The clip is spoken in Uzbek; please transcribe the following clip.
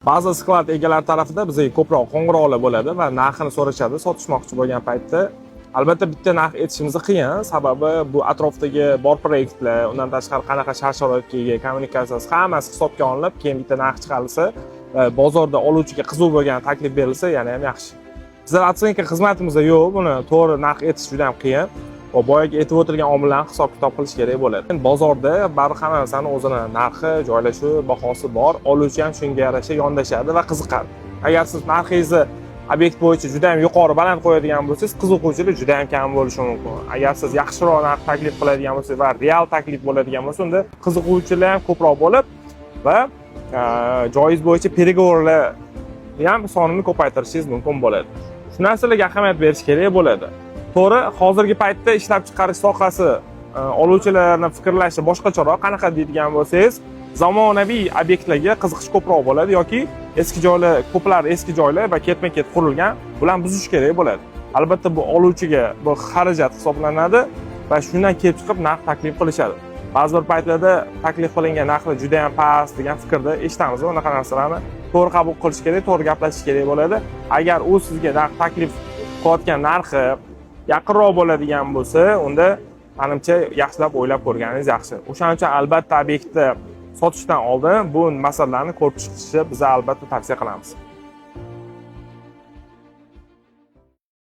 Ba'zi склад egalari tarafida bizga ko'proq qo'ng'iroqlar bo'ladi va narxini so'rashadi sotishmoqchi bo'lgan paytda. Albatta, bitta narx aytishimiz qiyin, sababi bu atrofdagi bor proyektlar, undan tashqari qanaqa shart sharoitga ega, kommunikatsiyasi, hammasi hisobga olinib, keyin bitta narx chiqarilsa va bozorda oluvchiga qiziq bo'lgan taklif berilsa, yana ham yaxshi. Bizlar оценка xizmatimizda yo'q, buni to'g'ri narx aytish juda ham qiyin va boyagi aytib o'tilgan omillarni hisob kitob qilish kerak bo'ladi. Endi bozorda baribir hamma narsani o'zini narxi, joylashuvi, bahosi bor. Oluvchi ham shunga yarasha yondashadi va qiziqadi. Agar siz narxingizni obyekt bo'yicha juda ham yuqori, baland qo'yadigan bo'lsangiz, qiziquvchilik juda ham kam bo'lishi mumkin. Agar siz yaxshiroq narx taklif qiladigan bo'lsangiz va real taklif bo'ladigan bo'lsa, unda qiziquvchilar ham ko'proq bo'lib va joyingiz bo'yicha переговор lar ham sonini ko'paytirishingiz mumkin bo'ladi. Shu narsalarga ahamiyat berish kerak bo'ladi. To'g'ri, hozirgi paytda ishlab chiqarish sohasi oluvchilarni fikrlashi boshqacharoq. Qanaqa deydigan bo'lsangiz, zamonaviy obyektlarga qiziqish ko'proq bo'ladi yoki eski joylar, ko'plar eski joylar va ketma-ket qurilgan, bularni buzish kerak bo'ladi. Albatta, bu oluvchiga bu xarajat hisoblanadi va shundan kelib chiqib narx taklif qilishadi. Ba'zi bir paytlarda taklif qilingan narxlar juda ham past degan fikrda eshitamiz. Unaqa narsalarni to'g'ri qabul qilish kerak, to'g'ri gaplashish kerak bo'ladi. Agar u sizga narx taklif qilayotgan narxi yaqinroq bo'ladigan bo'lsa, unda manimcha, yaxshilab o'ylab ko'rganingiz yaxshi. O'shaning uchun, albatta, obyektni sotishdan oldin bu masalalarni ko'rib chiqishni biz albatta tavsiya qilamiz.